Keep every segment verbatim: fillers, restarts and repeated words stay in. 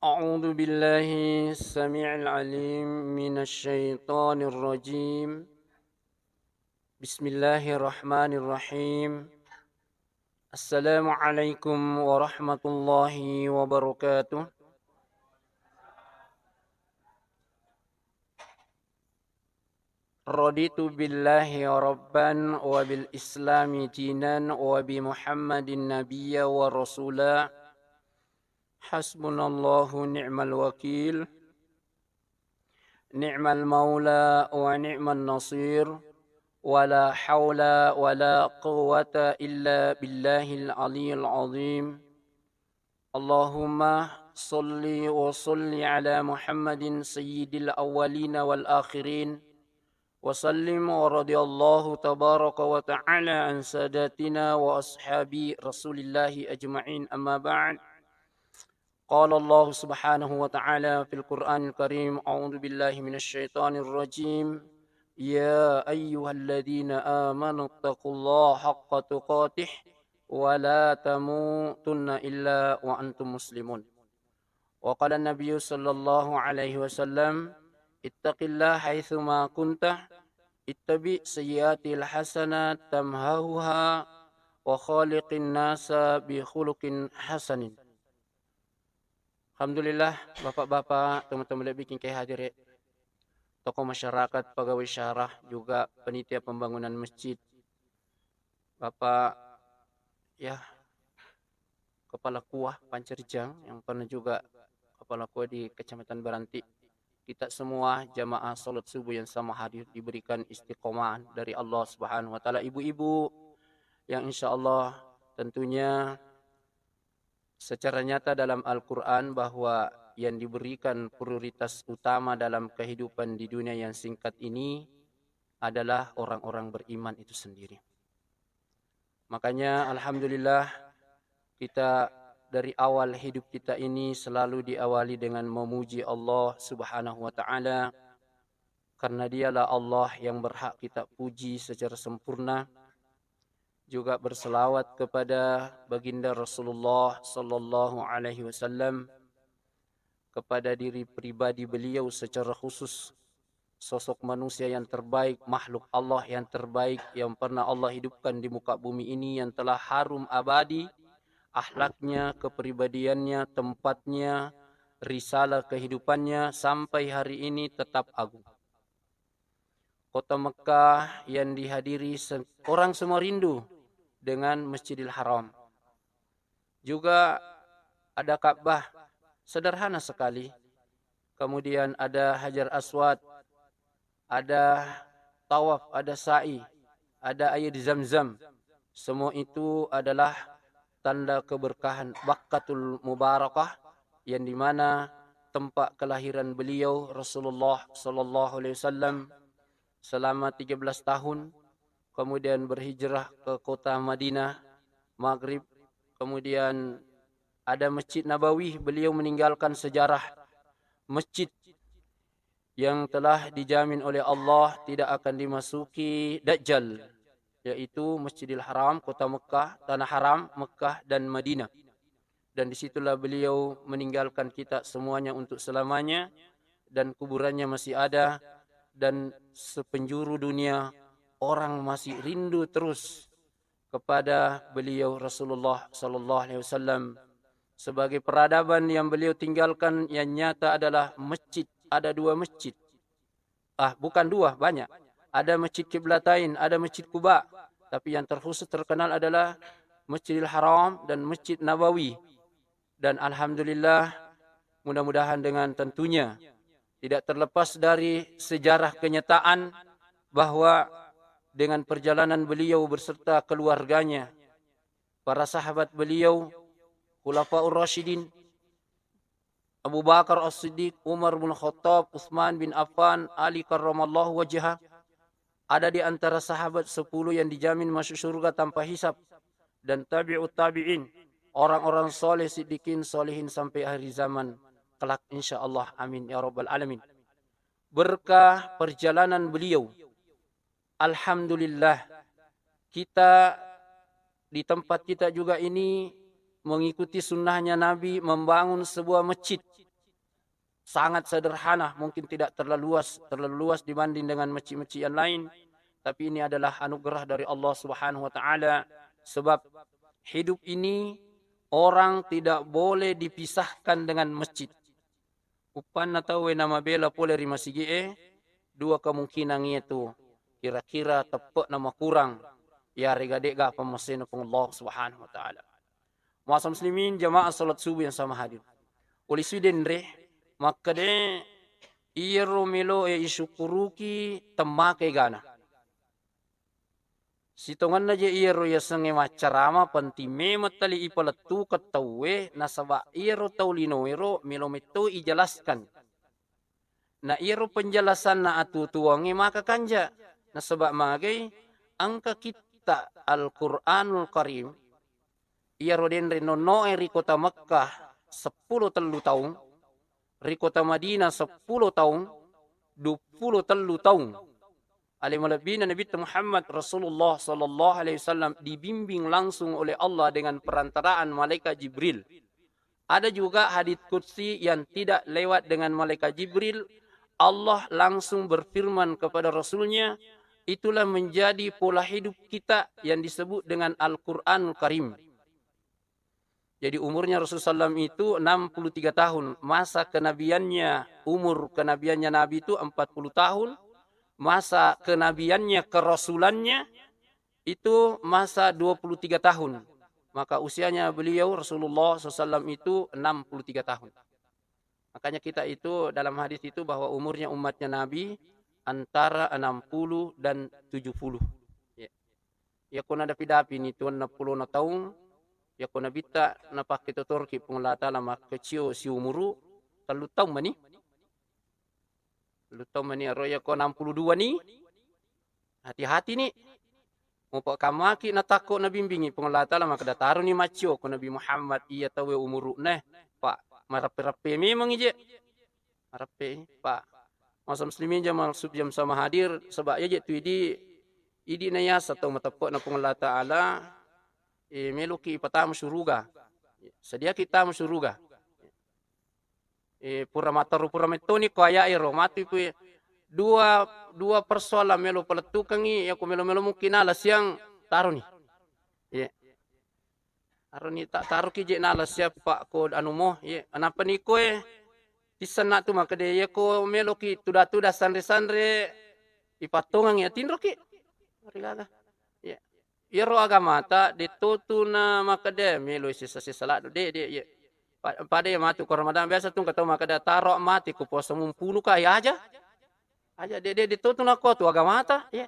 أعوذ بالله السميع العليم من الشيطان الرجيم. بسم الله الرحمن الرحيم. السلام عليكم ورحمة الله وبركاته. رضيت بالله ربا وبالإسلام دينا وبمحمد نبيا ورسولا. حسبنا الله ونعم الوكيل. نعم المولى ونعم النصير. ولا حول ولا قوة إلا بالله العلي العظيم. اللهم صل وسلم على محمد سيد الأولين والآخرين، وسلم ورضي الله تبارك وتعالى عن ساداتنا وأصحاب رسول الله أجمعين، أما بعد. قال الله سبحانه وتعالى في القرآن الكريم: أعوذ بالله من الشيطان الرجيم. يا أيها الذين آمنوا اتقوا الله حق تقاته ولا تموتن إلا وأنتم مسلمون. وقال النبي صلى الله عليه وسلم: اتق الله حيثما كنت، اتبع سيئات الحسنة تمحها، وخالق الناس بخلق حسن. Alhamdulillah, Bapak-bapak, teman-teman lebih king kai hadire, tokoh masyarakat, pegawai syarah, juga panitia pembangunan masjid, Bapak, ya, Kepala Kuah Pancarijang, yang pernah juga Kepala Kuah di Kecamatan Baranti. Kita semua jamaah salat subuh yang sama hadir diberikan istiqomah dari Allah Subhanahu wa Ta'ala. Ibu-ibu yang insya Allah tentunya secara nyata dalam Al-Quran bahwa yang diberikan prioritas utama dalam kehidupan di dunia yang singkat ini adalah orang-orang beriman itu sendiri. Makanya, alhamdulillah, kita dari awal hidup kita ini selalu diawali dengan memuji Allah Subhanahu wa Ta'ala, karena Dialah Allah yang berhak kita puji secara sempurna. Juga berselawat kepada Baginda Rasulullah sallallahu alaihi wasallam, kepada diri pribadi beliau secara khusus, sosok manusia yang terbaik, makhluk Allah yang terbaik yang pernah Allah hidupkan di muka bumi ini, yang telah harum abadi akhlaknya, kepribadiannya, tempatnya, risalah kehidupannya sampai hari ini tetap agung. Kota Mekah yang dihadiri se-, orang semua rindu dengan Masjidil Haram. Juga ada Ka'bah, sederhana sekali. Kemudian ada Hajar Aswad, ada tawaf, ada sa'i, ada air Zam-Zam. Semua itu adalah tanda keberkahan, Bakkatul Mubarakah, yang dimana tempat kelahiran beliau Rasulullah sallallahu alaihi wasallam selama tiga belas tahun, kemudian berhijrah ke kota Madinah, Maghrib, kemudian ada Masjid Nabawi, beliau meninggalkan sejarah masjid yang telah dijamin oleh Allah tidak akan dimasuki Dajjal, yaitu Masjidil Haram, kota Mekah, tanah haram, Mekah dan Madinah. Dan disitulah beliau meninggalkan kita semuanya untuk selamanya, dan kuburannya masih ada, dan sepenjuru dunia orang masih rindu terus kepada beliau Rasulullah sallallahu alaihi wasallam. Sebagai peradaban yang beliau tinggalkan yang nyata adalah masjid, ada dua masjid. Ah, bukan dua, banyak. Ada Masjid Qiblatain, ada Masjid Quba. Tapi yang terkhusus terkenal adalah Masjidil Haram dan Masjid Nabawi. Dan alhamdulillah, mudah-mudahan dengan tentunya tidak terlepas dari sejarah kenyataan bahwa dengan perjalanan beliau beserta keluarganya, para sahabat beliau, Khulafaur Rasyidin, Abu Bakar As-Siddiq, Umar bin Khattab, Utsman bin Affan, Ali karramallahu wajhah, ada di antara sahabat sepuluh yang dijamin masuk surga tanpa hisab, dan tabi'ut tabi'in, orang-orang soleh, siddiqin, solehin sampai akhir zaman kelak, insya Allah. Amin ya rabbal alamin. Berkah perjalanan beliau, alhamdulillah, kita di tempat kita juga ini mengikuti sunnahnya Nabi membangun sebuah masjid. sangat sederhana, mungkin tidak terlalu luas, terlalu luas dibanding dengan masjid-masjid yang lain, tapi ini adalah anugerah dari Allah Subhanahu wa Ta'ala, sebab hidup ini orang tidak boleh dipisahkan dengan masjid. Uppanna tauwe namabela pole ri masigi'e, dua kemungkinan iyatu, kira-kira teppe'na makurang, iyarega de'ga pammasena Puang Allah Subhanahu wa Ta'ala. Ma'asyiral muslimin, jamaah salat subuh yang sama hadir. Ulisui denre, makkeda iyaro melo'e isyukuruki temmaka egana. Sitongenna je iyaro yasengnge maccarama, penting memeng tali ipalettukeng tauwe, nasaba iyaro tau linoero melo metto ijelaskan. Na iyaro penjelasanna atuo-tuongnge maka kanja, nasaba magai engka kitta Al-Quranul Karim, iyaro denre nonno'e ri kota Mekkah seppulo tellu taung, ri kota Madinah seppulo taung, duappulo tellu taung. Ale malebbina Nabitta Muhammad Rasulullah sallallahu alaihi wasallam dibimbing langsung oleh Allah dengan perantaraan malaikat Jibril. Ada juga hadits qudsi yang tidak lewat dengan malaikat Jibril, Allah langsung berfirman kepada Rasulnya, itulah menjadi pola hidup kita yang disebut dengan Al-Quranul Karim. Jadi umurnya Rasulullah sallam itu enam puluh tiga tahun. Masa kenabiannya, umur kenabiannya Nabi itu empat puluh tahun. Masa kenabiannya, kerasulannya itu masa dua puluh tiga tahun. Maka usianya beliau Rasulullah sallallahu alaihi wasallam itu enam puluh tiga tahun. Makanya kita itu dalam hadis itu bahwa umurnya umatnya Nabi antara enam puluh dan tujuh puluh. Ya. Iyako nadapi-dapi ni tuanna pulona taung, iyako Nabitta napakke totoroki Puang Allah Ta'ala makkecio siumuru, tellu taung mani. Tellu taung mani, aro iyako enam puluh dua ni, hati-hati ni. Mupakkamaki natakko nabimbingi Puang Allah Ta'ala, makkeda taroni maccio ko Nabi Muhammad, iya tauwe umuru'na, Pak, marappe-rappe memang ije. Marappe, Pak. Ma'asyiral muslimin, jamaah subuh yang sama hadir, sebab iya je tu idi, idi na yaseng tau mateppe'na Puang Allah Ta'ala, eh, meloki ipatamu suruga. Sediaki tamu suruga. Eh, pura matteru, pura mettoni ko aya'e ro, matu ku dua, dua persoalan melo palettukengngi, iyako melo-melo mungkin nala siang taroni. Iya. Taroni ta-, taroki je nala siang, Pak, ko anu mo, iya. Anappa ni koe, tissenna tu makkeda, iyako meloki tuda-tuda sanre-sanre, ipattongengngi atinroki. Ri gaga. Iya. Iyaro agamata, de' to tu na makkeda, "Meloi sesa-sesa laddo." De', de', iya. Pa-, pada iya matu ko Ramadan, biasa tu engka tau makkeda, "Taro mati ko puasa mumpunu ka." Iya aja. Aja, de', de', de' to tu nakko tu agamata. Iya.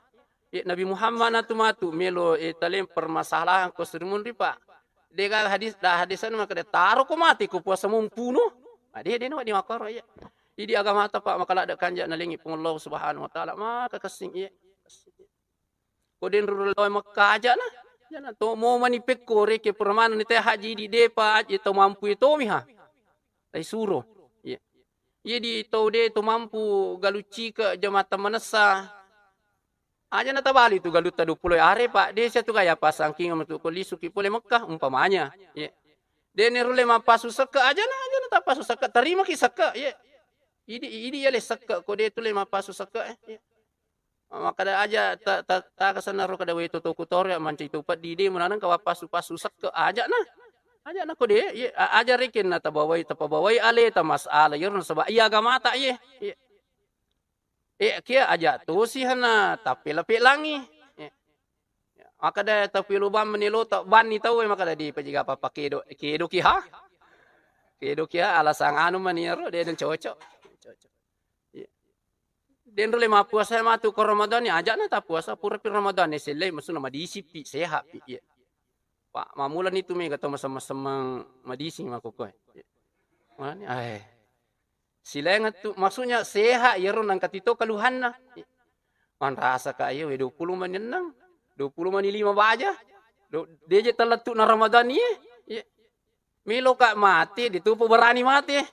Iya, Nabi Muhammad na tu matu, melo, eh, taleng permasalahan ko seri munri, Pak. De' ga hadis, da hadis anu makkeda, "Taro ko mati ko puasa mumpunu." Ah, de', de', no, di makkoro, iya. Idi agamata, Pak, maka ladde kanja nalengi Puang Allah Subhanahu wa Ta'ala. Maka kessing, iya. Ko denru lao Mekka ajana. Jana to mo mani pekko reke pura maneng ni te haji di depa aja to mampu e tomi ha. Tai suro. Iya. Iya di to de to mampu galuccike jamaah manessa. Aja na tabali tu galutta dua puluh are, Pak. De sia tu kaya pasangking metu ko lisuki pole Mekka umpamanya. Iya. De ne rulle mappasu sekke aja na, aja na tappasu sekke, terima ki sekke. Iya. Idi, idi yale sekke ko de tu le mappasu sekke, eh. Iya. Makkeda aja ta-, ta-, takasenna ro kada wai to toku tore mancaji to peddi de munaneng ka wappasu-pasu sekke aja na. Aja na ko de, ye, a-, aja rekenna tabawai, tapabawai ale ta masalah iyaro nasaba iya agamata ye. Ye. Eh, kia aja tosi hana tapela-pelangi. Ye. Makkeda tapelo bang meni lo ta banni tau e makkeda di pejiga papa kedo, kedo ki ha. Kedo ki ha alasang anu mani ro de den cocok. Cocok. Iya. Denro le mappuasa matu ko Ramadan ni, aja'na tappuasa, pura pi Ramadan ni sellei, maksudna madisipi, sehat pi, iya. Pak, mamula ni tu mega to masemmeng-semmeng madising makkokkoe. Iya. Mana ni, eh. Silainga tu, maksudnya sehat, iyaro nangka tito keluhanna. Iya. Manrasa ka iya, we, dua puluh mani enneng, dua puluh mani lima baja. Do-, deje tellettu na Ramadan ni, iya. Meloka mate, de tu po berani mate.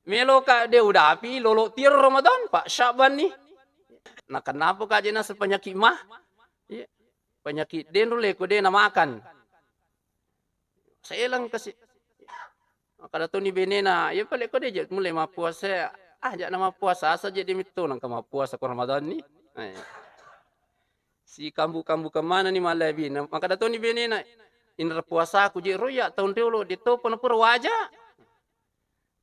Meloka de udapi, lolo tiero Ramadan, Pak, Sya'ban ni. Na kenapa ka je naseng penyakit mah? Iya. Penyakit denro le ko de na makan. Seleng kasi. Makkeda toni benena, "Iya pale ko de je mulai mappuasa, ah, ja'na mappuasa asa je de mitto nangka mappuasa ko Ramadan ni." Eh. Si kambu-kambu kemana ni malebbi. Nah, makkeda toni benena, "Inra puasaku je roya tahun riolo de topa na pura waja."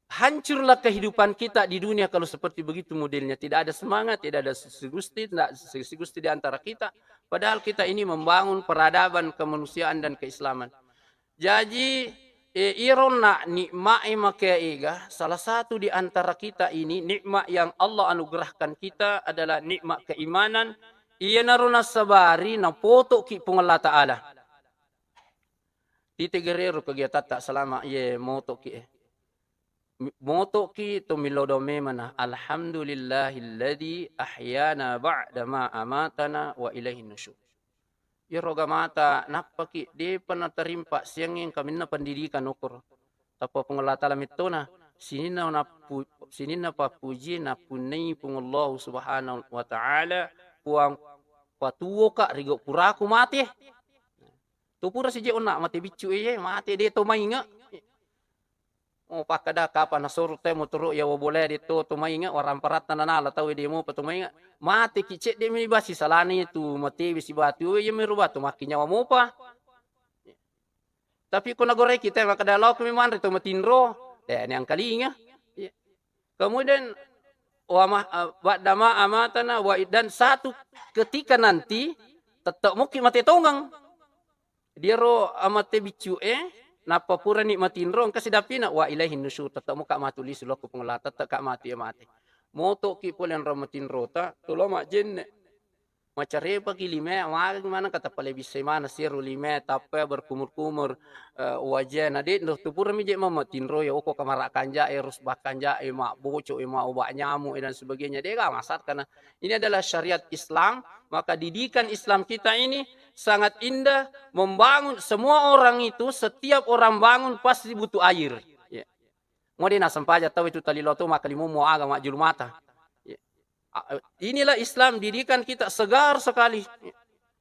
Hancurlah kehidupan kita di dunia kalau seperti begitu modelnya. Tidak ada semangat, tidak ada sisi gusti, tidak sisi gusti di antara kita. Padahal kita ini membangun peradaban kemanusiaan dan keislaman. Jaji, eh, ironna nikma'e makeega, salah satu di antara kita ini, nikmat yang Allah anugerahkan kita adalah nikmat keimanan, iyanaro nasabari napoto'ki Puang Allah Ta'ala. Titegerero kegiatatta selama iye moto'ki, eh. Mi-, moto'ki to millau doang memang, nah, "Alhamdulillahilladzi ahyana ba'da ma amatana wa ilaihin nusyur." Iyaro agamata nappaki, depa naterimpa siangeng kaminna pendidikan okoro. Tappa Puang Allah Ta'ala mettona, sininna nappu-, sininna pappuji nappunnai Puang Allah Subhanahu wa Ta'ala, Puang patuwoka rigau puraku mate. Tu pura sije onna mate biccu e, mate de to mainga. Oh, pakkada kapang nasoro te motoro yawa bola de to, to mainga, waramparatta nanala tau de mopa to mainga. Mate ki cedde mi basi salani tu matewe sibatu, oh, iya mi rubatu makki nyawa mopa. Tapi ko nagoreki te makkada lao kami manre to matinro, eh, neangkalinga. Iya. Kemudian wa ma-, eh, ba'da ma amatana wa id-, dan satu ketika nanti tetap muki mate tongeng. Diaro amate biccu e, nappa purani matinro, engka sidapina, wa ilaihin nusyur, tetap muka matu lisu lokko Puang Allah, tetap ka matu ya mate. Motoki pole enro matinrota, tolo majenne. Macarepaki lime, magagi maneng kata pale bissai maneng siro lime, tappe berkumur-kumur, eh, wajena. De, ndo tu purami je mama tinro ya, oko kamara kanja e, rusbah kanja e, mak boco e, mak obat nyamuk e, dan sebagainya. De, gak masalah karena ini adalah syariat Islam, maka didikan Islam kita ini sangat indah, membangun semua orang itu, setiap orang bangun pasti butuh air. Ya. Mode na sempaja tau itu talilo tu maka limo mo aga majulu mata. Ya. A-, inilah Islam didikan kita segar sekali.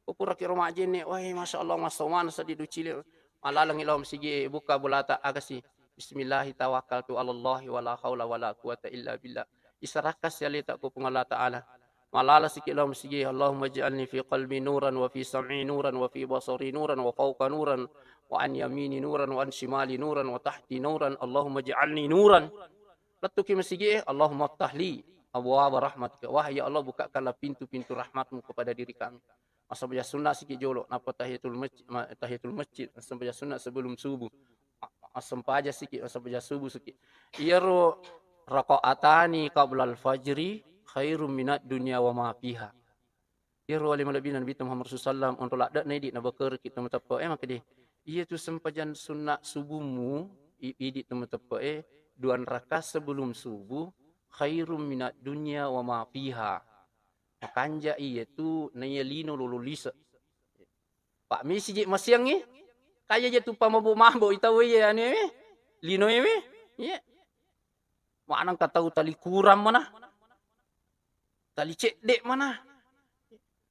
Upura kiro majenne, wah, masya Allah, masomana sadi ducile. Malalangi lom sigi buka bulata agasi. Bismillahi tawakkaltu alallahi wala haula wala quwata illa billah. Isarakka sialita ku Puang Allah Ta'ala. Malala siki lom sigi, Allahumma ij'alni fi qalbi nuran wa fi sam'i nuran wa fi basari nuran wa fauqa nuran wa an yamini nuran wa an shimali nuran wa tahti nuran. Allahumma ij'alni nuran. Lettuki masigi, Allahumma ftahli abwaba rahmatika. Wahai ya Allah, bukakanlah pintu-pintu rahmatmu kepada diri kami. Massempajang sunna siki jolo, nappa tahiyatul masjid, ma-, tahiyatul masjid, massempajang sunna sebelum subuh. Ma-, massempajang siki, massempajang subuh siki. Iyaro rakaatani qablal fajri khairum minad dunya wa ma fiha. Iyaro ale malebbi Nabi Muhammad sallallahu alaihi wasallam, onro ladde'na idi nabakereki to mateppe e, makkeda, iyatu sempajang sunna subuhmu, i-, idi to mateppe e, duan rakaat sebelum subuh, khairum minad dunya wa ma fiha. Makanja iyatu naiya lino lolo lise. Pak misi je masiangngi, kaya je tu pamabo-mabo itau iye anu e, lino e, iya. Maneng ka tau tali kurang mana, tali cedde mana.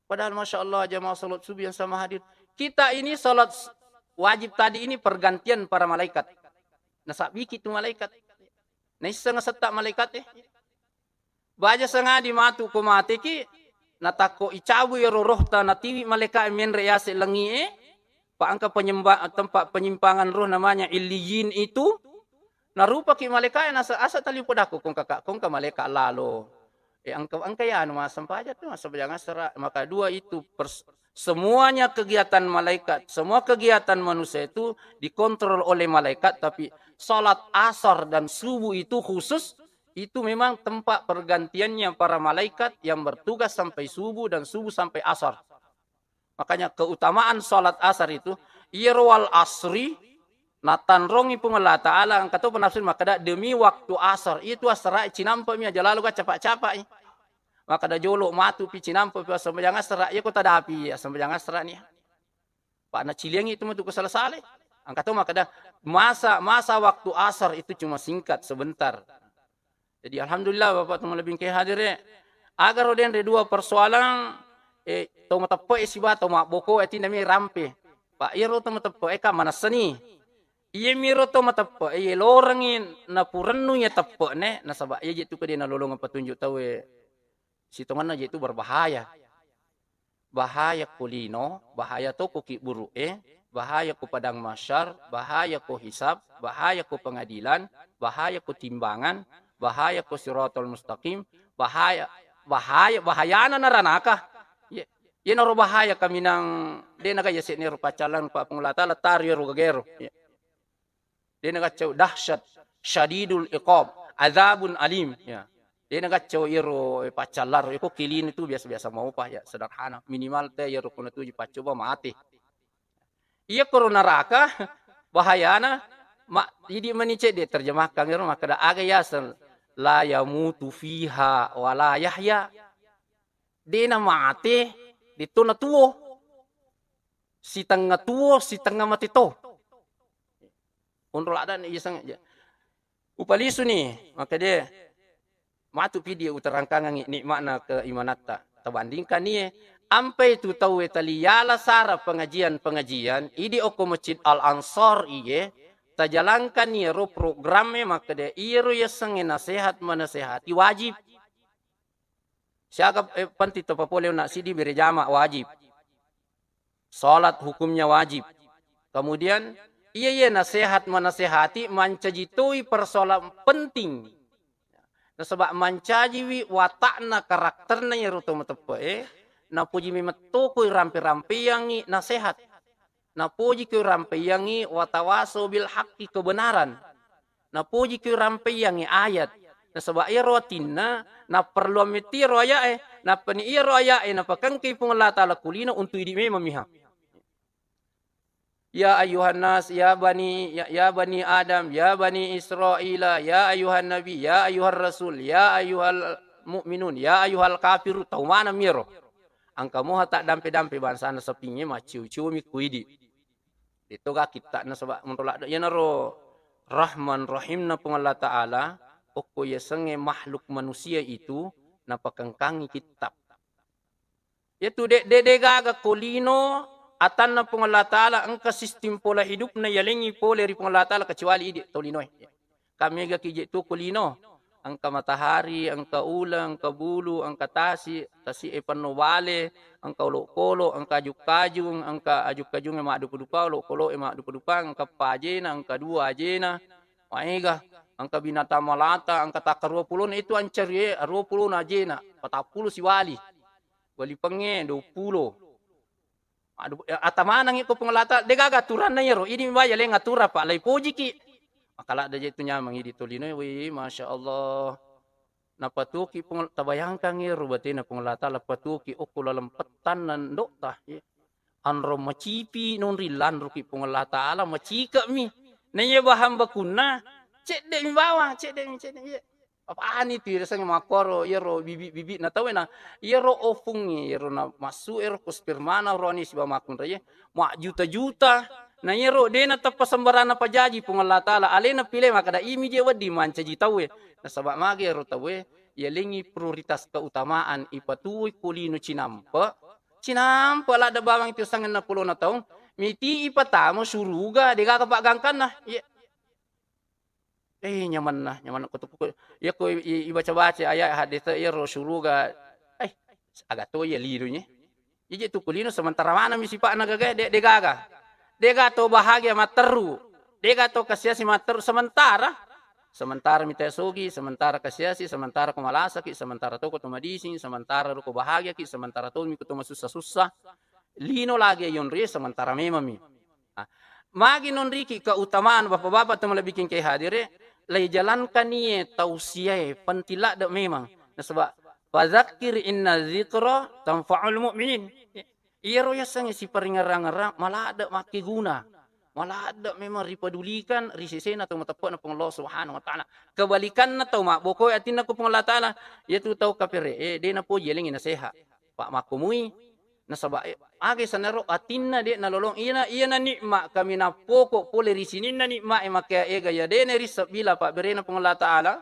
Padahal masya Allah jamaah salat subuh yang sama hadir. Kita ini salat s-, wajib tadi ini pergantian para malaikat. Nasabbiki tu malaikat. Naisseng setta malaikat e. Baja sangadi matu ko mateki, natakko icabu iyaro rohta, natiwi malaika e menre yase lengi e, pa engka penyemba-, tempat penyimpangan roh namanya Illiyin itu, narupaki malaika e nasa-, asa tali podakko kong kaka, kong ka malaika lalo. E, engka, engka ya anu massempajang tu, massempajang asera, maka dua itu pers-, semuanya kegiatan malaikat, semua kegiatan manusia itu dikontrol oleh malaikat, tapi salat asar dan subuh itu khusus, itu memang tempat pergantiannya para malaikat yang bertugas sampai subuh dan subuh sampai asar. Makanya keutamaan salat asar itu, iyaro wal asri, natanrongi Puang Allah Ta'ala, engka to penafsir makkeda, demi waktu asar, itu asara cinampa mi aja lalo ga capa-capa i. Makkeda jolo matu pi cinampa pi sembahyang asara, iya ko tadapi sembahyang asara ni. Pak naciliangi itu matu ko sala-sala. Engka to makkeda, masa, masa waktu asar itu cuma singkat, sebentar. Jadi alhamdulillah Bapak tu malebbi engka hadire. Agaro denre dua persoalan, eh, to mateppe e siba to mabboko e tinami rampe. Pak iyaro to mateppe e ka manessani. Iyemiro to mateppe'e, iye lorengngi napurennu iya teppe'ne, nasaba iya je tu kede nalolongeng petunjuk tauwe, sitongenna je tu berbahaya. Bahaya ko lino, bahaya to ko kibburu'e, bahaya ko padang mahsyar, bahaya ko hisab, bahaya ko pengadilan, bahaya ko timbangan, bahaya ko siratal mustaqim, bahaya, bahaya, bahayana naranaka. Ye, yenaro bahaya kaminang de naga yase'nero paccallang pa Puang Allah Taala, taro yero gagero. Ye. De nagaccau dahsyat, syadidul iqab, adzabun alim. Ya. De nagaccau iyaro, eh, paccallaro, iko kilini tu biasa-biasa maupa, ya, sederhana. Minimal te iyaro kuna tuji paccoba mate. Iya koro naraka, bahayana, ma, idi mani cedde terjemahkan iyaro makkeda aga yaseng la yamutu fiha wa la yahya. De namate, de to natuo. Sitengnga tuo, sitengnga mate to. Onro ladda ni iseng ja. Upalisuni, makkeda, matu pidi uterangkangengngi nikmatna keimanatta. Tabandingkan nie, ampai tu tauwe taliyala sara pengajian-pengajian, idi okko Masjid Al Ansor iye, tajalangkan iyaro programme makkeda iyaro yasengnge nasehat manasehati wajib. Siaga, eh, penting to papole na sidi bere jama wajib. Salat hukumnya wajib. Kemudian, iya, iya, nasehat menasehati, mancaji toi persoalan penting. Nasaba mancajiwi watakna, karakterna iyaro to mateppe'e, napoji memetto ko rampe-rampeyangngi nasehat. Napoji ko rampeyangngi watawasau bil haqqi, kebenaran. Napoji ko rampeyangngi ayat. Nasaba iyaro atinna, naperluang metti iyaro aya'e, nappani iyaro aya'e napakengkei Puang Allah Taala kulino untu idi memang miha. Ya ayyuhan nas, ya bani, ya, ya bani Adam, ya bani Israila, ya ayyuhan nabi, ya ayyuhar rasul, ya ayyuhal mu'minun, ya ayyuhal kafirun, tau maneng miro. Engka moha taddampe-dampe bangsana sapingnge macciu-ciumi ku idi. Deto ga kitta'na, saba' monro ladde' iyanaro Rahman Rahimna Puang Allah Ta'ala, okko yasengnge makhluk manusia itu napakengkangi kitab. Iyatu de', de', de' gaga ko lino atanna Puang Allah Ta'ala engka sistem pola hidupna yalengngi pole ri Puang Allah Ta'ala kecuali idi' tolinoe. Ka mega ki je' tu ko lino, engka matahari, engka uleng, engka bulu, engka tasi', tasi'e penno bale, engka olokolo', engka aju-kajung, engka aju-kajungnge maddupa-dupa, olokolo'e maddupa-dupang, engka eppa ajena, engka dua ajena, maega, engka binatang melata, engka takkarua pulona, itu ancarie arua pulona ajena, patappulo siwali. Walipengnge duappulo. Aduh, ya, ata manengngi ko Puang Allah Ta'ala, de' gaga aturanna iyaro. Idi' mi bawang yaleng aturang, Pak, lai pojiki. Maka ladde' je' tu nyameng idi' tolinoe, wih, Masya Allah. Napatuoki Puang, tabayangkan iyaro batena Puang Allah Ta'ala patuoki okko laleng pettanna ndo'ta. Anro macipi nonri lanroki Puang Allah Ta'ala, macikek mi. Naiya bahan bakunna, cedde' mi bawang, cedde' mi, cedde' mi. Apani tu iriasengnge makkoro, iyaro bibi'-bibi'na tauwe na, iyaro ofungnge, iyaro na massu ero ko spermana roani sibawa makkunraie, majjuta-juta. Na iyaro de' nateppa sembaranna pajaji Puang Allah Ta'ala, alena pile makkeda imi je' wedding mancaji tauwe. Nasaba' magi ero tauwe, yalengngi prioritas keutamaan, ipatuwoi ko lino cinampe', cinampe' ladde' bawang itu sangenna pulona taung, miti ipatama suruga, de' gaga paggangkanna. Iya. Eh, nyamanna, nyamanna ko teppu ko. Iya ko i-, i-, ibaca-baca ayat hadis iyaro suruga. Eh, aga to iya lino nye. Iya je' tu ko lino sementara maneng mi sipa'na gagae, de', de' gaga. De' gaga to bahagia matteru. De' gaga to kasiasi matteru sementara. Sementara mi tae sogi, sementara kasiasi, sementara ko malasaki, sementara to ko to madising, sementara ro ko bahagiaki, sementara to mi ko to masussa-sussa. Lino lagi yonri sementara memang mi. Ah, magi nonriki keutamaan bapak-bapak to malebbiking ke hadire, lai jalankan iye tausiae penting ladde' memang. Nasaba', "Fadzakir inna dzikra tanfa'ul mu'minin." Iyaro yasengnge siparingerang-ngerang maladde' makkeguna. Maladde' memang ripedulikan ri sesena tau mateppe'na Puang Allah Subhanahu wa Ta'ala. Kebalikanna tau mabbokoe atinna ko Puang Allah Ta'ala, iyatu tau kapere'e, de' napoji yalengngi naseha. Pa' makkumui, nasaba', eh, aga sanaro atinna de' nalolong. Iyana, iyana nikma' kaminang poko' pole ri sininna nikma'e makkeda ega iya de' nairisseng bila pabberena Puang Allah Ta'ala,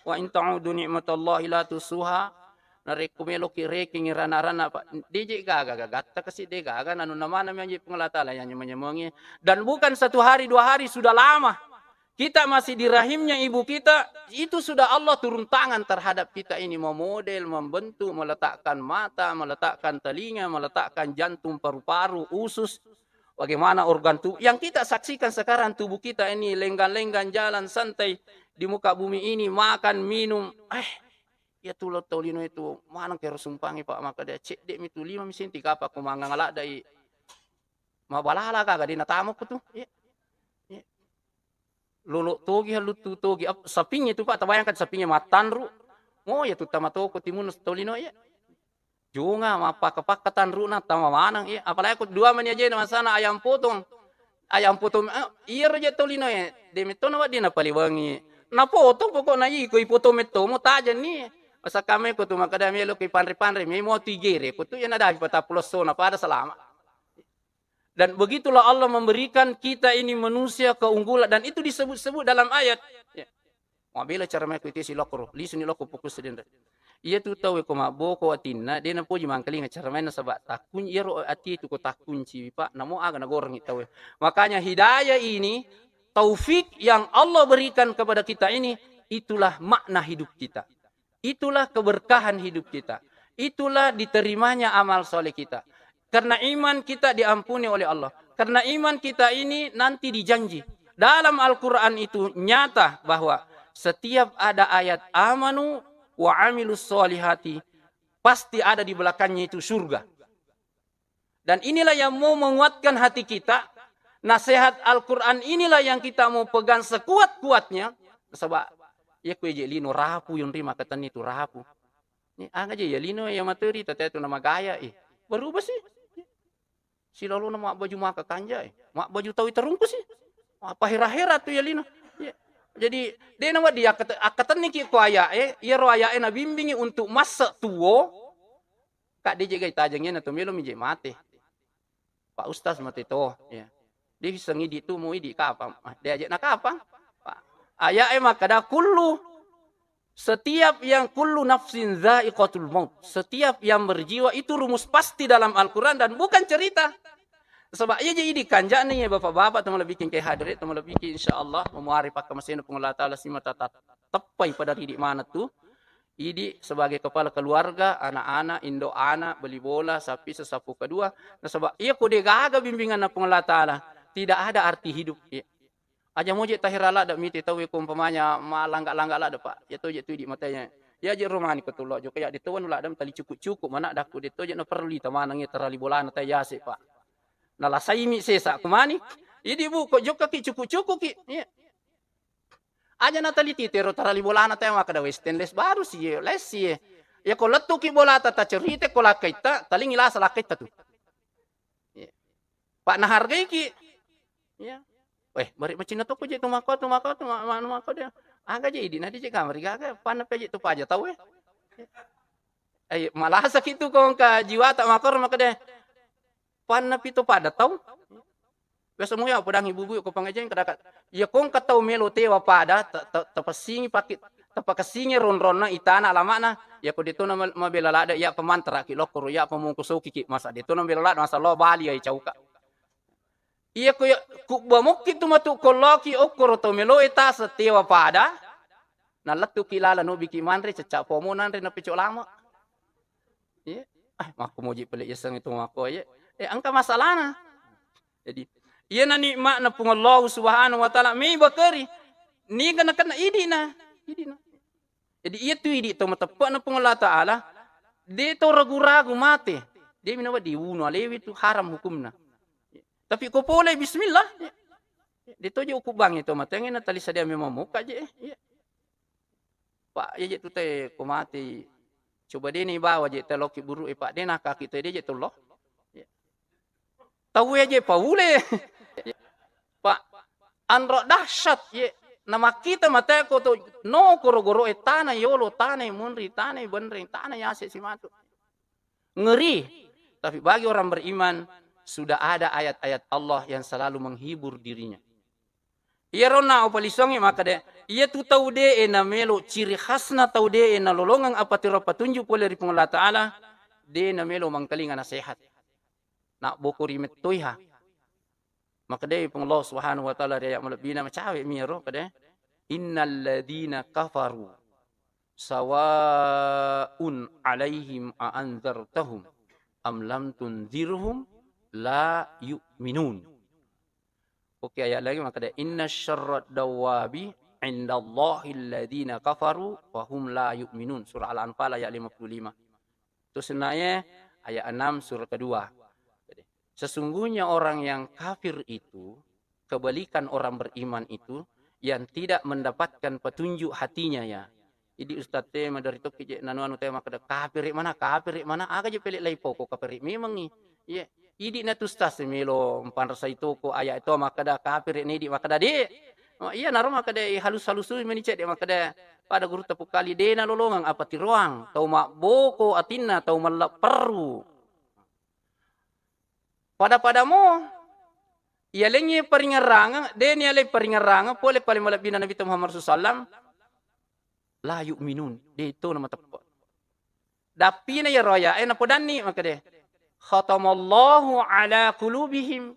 "Wa in ta'uddu ni'matallahi la tuhsuha." Narekko meloki rekengi rana-rana, Pak, deje gaga gagatta kasi, de gaga nanunna maneng mi aje Puang Allah Taala yang nyameng-nyamengi. Dan bukan satu hari dua hari, sudah lama kita masih di rahimnya ibu kita, itu sudah Allah turun tangan terhadap kita ini, memodel, membentuk, meletakkan mata, meletakkan telinga, meletakkan jantung, paru-paru, usus, bagaimana organ tubuh yang kita saksikan sekarang, tubuh kita ini lenggang-lenggang, jalan santai di muka bumi ini, makan, minum. Eh, iya tu lo tolino itu maneng kero sumpangi, Pak, maka dia cedde mi tu lima mi senti kapa ko mangang ladda i. Mabalala gaga de natamo ko tu. Iya. Iya. Lolo togi, haluttu togi. Ap-, sapingnge tu, Pak, tabayangkan sapingnge mattanru. Mo iya tu tama toko timunna tolino, iya. Jonga, mappaka-paka tanruna, tama maneng, iya. Apalagi ko dua mani aja na masana ayam potong. Ayam potong, eh, iyaro je tolino, iya. De metto na wedding napaliwengi. Napotong pokokna iko, ipotong metto mo tajenni. Masakame ko tu makkeda melo ko ipanre-panre, memo tu igere, ko tu iya nadapi patappulo essona, pada salama. Dan begitulah Allah memberikan kita ini manusia keunggulan, dan itu disebut-sebut dalam ayat. Ya. Mabela cara mai ku ite silokro, lisuni lokro fokus sedendra. Iya tu tau ko mabboko atinna, de napoji mangkalinga cara mai nasaba takkun-, iyaro ati tu ko takkunci, Pak, namo aga nagorengi tau. Makanya hidayah ini, taufik yang Allah berikan kepada kita ini, itulah makna hidup kita. Itulah keberkahan hidup kita. Itulah diterimanya amal soleh kita. Karena iman kita diampuni oleh Allah. Karena iman kita ini nanti dijanji. Dalam Al-Quran itu nyata bahwa setiap ada ayat amanu wa amilus solihati, pasti ada di belakangnya itu surga. Dan inilah yang mau menguatkan hati kita. Nasihat Al-Quran inilah yang kita mau pegang sekuat-kuatnya. Sebab iya ku eje lino rapu, yonri makatenni tu rapu. Ni aga je iya lino iya materi, tete tu namagaya, eh. Berubah sih. Silalona mabbaju maka kanja, eh. Mabbaju tau terungkus sih. Apa hera-hera tu iya lino. Iya. Jadi, de nawa dia akkatenni ki ko aya, eh. Iya ro aya, eh, nabimbingi untuk masa tuo. Kak, de je gai tajeng, iya na to melo mi je mate. Pak Ustaz mate to, ya. De fisseng idi tu, mau idi kapang? Ah, de aja na kapang. Pak, ayat e makkada kullu, setiap yang, kullu nafsin za'iqatul maut. Setiap yang berjiwa itu rumus pasti dalam Al-Quran dan bukan cerita. Sebab iya je idi kanjani ya bapak-bapak, teman lebih ke hadirin, teman lebih ke insyaallah memuari pakkamasena Puang Allah Taala simata teppai pada ridi mana tu. Idi sebagai kepala keluarga, anak-anak, indo anak, beli bola, sapi sesapu kedua. Nasaba iya ko de gaga bimbinganna Puang Allah Taala, tidak ada arti hidup. Iya. Aja moje tahira ladde mite tau ko umpamanya malangga-langga ladde, Pak. Ya to je tu idi matanya. Ya je romani ko tullo joko ya de to anu ladde tali cukup-cukup mana dakku de to je na perlu tamanang ya terali bolana tayase, Pak. Nalasaimi sesa kumani. Idi bu ko jokka ki cukup-cukup ki. Iya. Aja nataliti tero tarali bolana teh makkeda, "Weh, stainless baru sih, ye, les sih, ye." Ya ko lettuki bolata tacerita ko lakkaitta, talingi lasa lakkaitta tu. Iya. Pak nahargaiki. Iya. Weh, bari macinna tokko je tu mako, tu mako, tu ma-, ma-, mako dia. Aga je idi na di je kamari gaga, panna pe je tu paja tau, eh. Ai, malasa ki tu ko engka jiwata makor makkeda. Panna pi to pada tau. Biasa muya podang ibu-ibu ko pangajeng kada ka. Iya ko engka tau melo tewa pada, ta-, ta-, tapessingi pake, tapakessingi ronronna itana alama'na, iya ko de to na ma-, mabela ladde, iya pa mantaraki lokkoro, iya pa mongkosoki ki, masa de to na mabela ladde, masa lo bali ai cauka. Iya ko iya, kubba mokki tu matu kolloki okkoro to melo e tase tewa pada, nalettuki lala nobiki manre, cecca pomo nanre napeco lama. Iya. Ah, makko moji pale yaseng itu makko, iya. Eh, engka masalahna. Jadi, iyana nikmatna Puang Allah Subhanahu wa Ta'ala, mei bakeri. Niga nakenna idina, idina. Jadi, iya tu idi to mateppe'na Puang Allah Ta'ala, de to ragu-ragu mate. De minawa dibunuh alewi tu haram hukumna. Tapi ko pole bismillah. De to je ukubbangi to matengena tali sadia memang mokka je. Iya. Pak, iya je tu te ko mati. Coba de ni bawa je te loki buru e, Pak, de nakaki te de je to lo. Iya. Tau e je paule. Pak, anro dahsyat ye. Namakkita mate ko to no koro goro e tana yolo, tana munri, tana benreng, tana yase simatu. Ngeri. Tapi bagi orang beriman, sudah ada ayat-ayat Allah yang selalu menghibur dirinya. Iyaro na upalisongngi makkeda, iyatu tau de'e namelo ciri khasna tau de'e nalolongeng apa tiro patunju pole ri Puang Allah Ta'ala, de namelo mangkalinga nasehat. Nabboko ri mettoiha. Makkedai Puang Allah Subhanahu wa Ta'ala ri ayat malebbina, macawe mi iyaro, kede, "Innal ladzina kafaru sawaun alaihim a anzartahum am lam tunzirhum la yu'minun." Oke, ayat lagi makkeda, "Inna syarrad dawabi indallahi alladzina kafaru wa hum la yu'minun." Surah Al-Anfal ayat lima puluh lima. Terus nae ayat enam surah kedua. Sesungguhnya orang yang kafir itu, kebalikan orang beriman itu, yang tidak mendapatkan petunjuk hatinya ya. Jadi ustaz te madari tokki je nanu anu te makkeda, "Kafir mana, kafir mana, aga je pele lai poko kafir memengi." Iya, idi na tu ustaz melo mpanrasai toko ayat itu makkeda kafir ne idi makkeda de. Oh, iya naro makkeda halus-halus meni cek de makkeda pada guru tepuk kali de nalolongeng apa tiroang tau mabboko atinna tau mallapperru. Pada-padamo, iyalengngi paringerrangeng, de nialeng paringerrangeng, pole pale malebbina Nabi Muhammad sallallahu alaihi wasallam, la yu'minun, de to na mateppe. Dappina iyaro aya'e napodanni, makkede, "Khatamallahu ala qulubihim."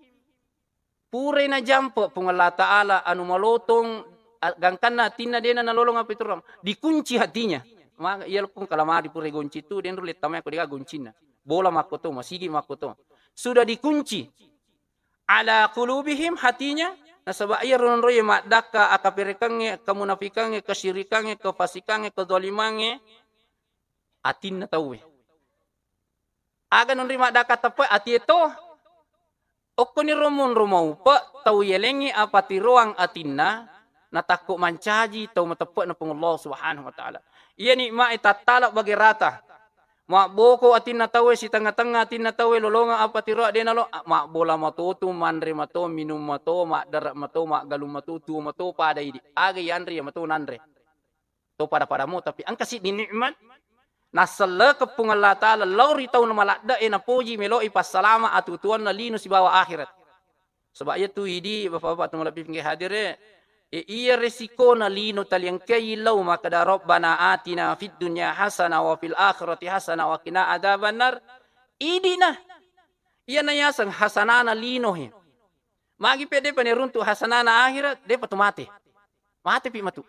Purai najampe Puang Allah Ta'ala anu malotong, a-, gangkanna atinna dena nalolong apa itu ram. Dikunci hatinya. Ma-, iya lokko kalamari purai gonci tu, denro lettamai ko dega goncinna. Bola makko to, masigi makko to. Sudah dikunci. Ala qulubihim, hatinya, nasaba iya ronroe maddakka akaperekangnge, kemunafikangnge, kesyirikangnge, kefasikangnge, kezalimangnge, atinna tauwe. Aga nonri maddakka teppe atie to. Okkoniro monro maupe tau yelengngi apatiroang atinna, natakko mancaji tau mateppe'na Puang Allah Subhanahu wa Ta'ala. Iya nikma'e tattala bage rata. Mabboko atinna tauwe, sitengnga-tengnga atinna tauwe, lolongeng apatiroa de nalo, a-, mabbola mato tu, manre mato, minung mato, maddare mato, maggalung mato, tuo mato, pada idi. Aga yanre iya mato nanre. To pada-padamo, tapi engka siddi nikmat nassellekeng Puang Allah Ta'ala lao ri tau maladde'e napoji, melo'i passalama atutuanna lino sibawa akhirat. Sebab iya tu idi, Bapak-bapak, tu malebbi pingge hadire, e, iya resikona lino taliengkei lao makkeda, "Rabbana atina fid dunya hasanah wa fil akhirati hasanah wa qina adzabannar." Idina. Iya nayaseng hasanana lino he. Magi pe depa neruntu hasanana akhirat, depa tu mate. Mate pi matu.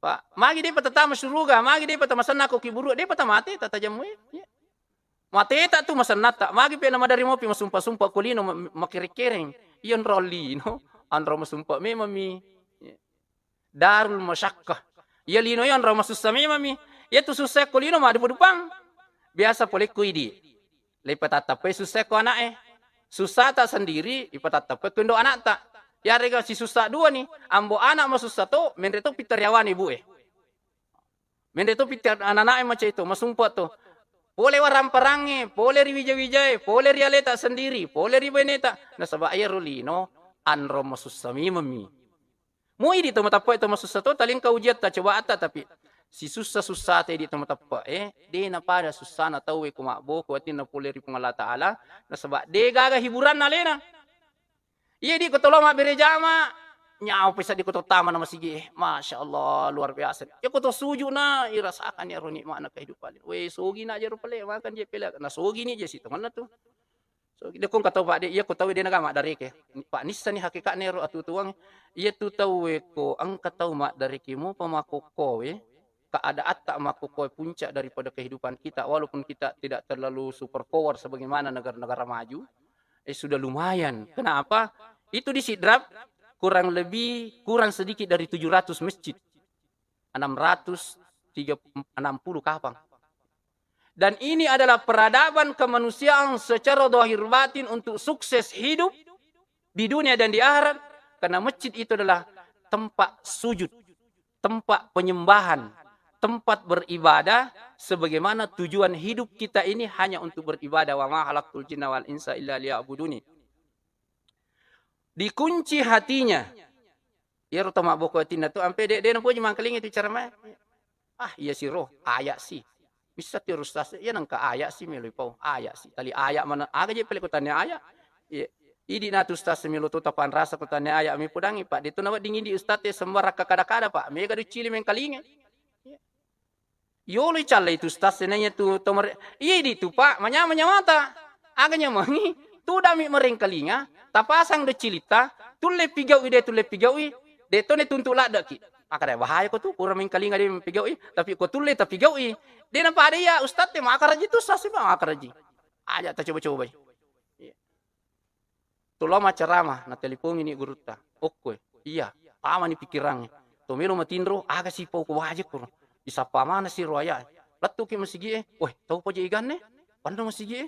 Pa, magi depa tatama suruga, magi depa tamasenna ko kiburu, depa tamate, tatajamu e. Iya. Mateta tu masennatta, magi pe namadari mopi masumpa-sumpa ko lino ma-, makereng-kereng. Iya nro lino, anro masumpa memang mi. Iya. Darul masyakkah. Iya lino iya anro masussa memang mi. Iya tu sussa ko lino madupa-dupang. Biasa pole ko idi. Leipatattappai sussa ko ana'e. Sussata sendiri ipatattappai ko indo ana'ta. Yarega sisussa dua ni, ambo ana masussa to, menre to pittariawana ibu e. Menre to pitta anana'e macai to, masumpa to. Pole waramparangnge, pole ri wija-wijae, pole ri aleta sendiri, pole ri baineta. Nasaba iyaro lino anro masussa memang mi. Mu idi to mateppe'e to masussa to, talingka ujiatta, cobaatta, tapi sisussa-sussata idi to mateppe'e, de napada sussana tauwe ko mabboko atinna pole ri Puang Allah Ta'ala, nasaba de gaga hiburanna alena. Iya idi ko to lao mabbere jama, nyawa pe seddi ko to tama na masigi, Masya Allah, luar biasa. Iya ko to sujuna, irasakan iyaro nikma'na kehidupan. We, sogi na jero pale, makan je pele, na sogi ni je sitongenna tu. So, de ko engka tau, Pak, de, iya ko tau de naga maddareke. Pak, nissani hakikatna ero atutuang. Iya tu tau we ko engka tau maddareke mupa makkokkoe, keadaatta makkokkoe puncak daripada kehidupan kita, walaupun kita tidak terlalu super power sebagaimana negara-negara maju, eh, sudah lumayan. Kenapa? Itu di Sidrap kurang lebih, kurang sedikit dari tujuh ratus masjid. Enam ratus tiga, enam puluh kapang. Dan ini adalah peradaban kemanusiaan secara zahir batin untuk sukses hidup di dunia dan di akhirat. Karena masjid itu adalah tempat sujud, tempat penyembahan, tempat beribadah, sebagaimana tujuan hidup kita ini hanya untuk beribadah. "Wa ma khalaqtul jinna wal insa illa liya'buduni." Dikunci hatinya. Iyaro tau mabboko atinna tu, ampe de, de napoji mangkalinga tu cara mae. Ah, iya siro, aya si. Bisa ti ustaz, iya nengka aya si melo ipau, aya si. Tali aya mana, aga je pele ko tania aya. Iya. Idi na tu ustaz melo to tapanrasa ko tane aya me podangi, Pak. De to nawedding idi ustaz e sembarang kada-kada, Pak. Mega duccili mengkalinga. Yolo icalla itu ustaz e nanya tu to mere-, iya idi tu, Pak, manyama nyamata. Aga nyamangi, tudami merengkalinga, tapasang do cilitta, tulle pigau'i de tulle pigau'i, de to ne tuntu ladde ki. Makada bahaya ko tu, kurang mengkalinga de pigau'i, tapi ko tulle tapigau'i. De na pada iya ustaz e makaraji tu ustaz e, Pak, makaraji. Aja tacoba-cobai. Iya. Tolao maccarama, natelepongi ni gurutta. Okkoe, iya, tamani pikirangnge. To melo matinro, aga sipau ko wajib kuro. Disappa mana si roaya. Lettuki masigi e, weh, tau paja iganne, panro masigi e.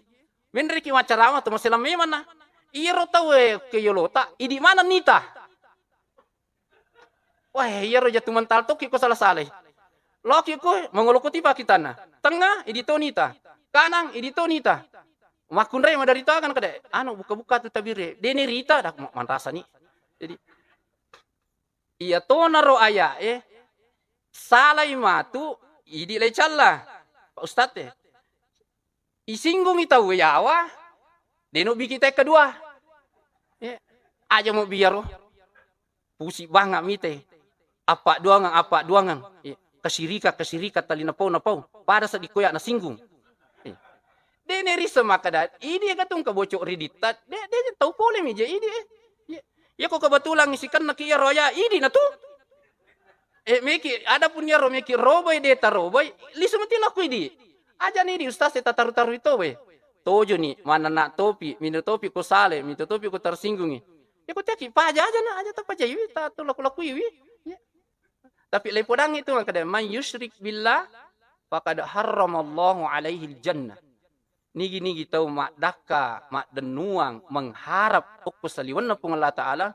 Menreki maccarama to maselang memang na. Iyaro tau e ke yolota, idi mana nita. Wah, iyaro jatu mental tokki ko sala-salai. Loki ko mangolo ko tipa kitanna. Tengnga, idi to nita. Kanang, idi to nita. Makkunrai maderita kan kede. Anu, buka-buka tu tabire. Dene rita, dah ma-, manrasa ni. Jadi, iya tonaro aya e, salai matu, idi lai calla. Pak Ustaz e. Isinggungi tau yawa, deno biki tae kedua. Eh, aja mo biaro. Pusi banga mite. Apa duangang, apa duangang. Eh, kesirika, kesirika, tali napau, napau. Pada seddi koya nasinggung. Eh. Dene risa makada, idi gatung kebocok riditta, de, de tau pole mija idi, eh. Iya. Iya ko kebetulan sikenna ki iya roya, idi na tu. Eh, meki, adapun iyaro meki robai, de tarobai, lisu mati lao ku idi. Aja ni di ustaz e tataru-taru ito we. Tojo ni, manenna topi, mino topi ko sale, mito topi ko tersinggungi. Ya ko tiaki paja aja na, aja tapajaiwi, ta tu laku-lakuiwi. Ya. Tapi lepodangi tu makada, "Man yusyrik billah faqad harramallahu alaihil jannah." Nigi-nigi tau maddakka, maddennuang, mengharap okko saliwenna Puang Allah Ta'ala,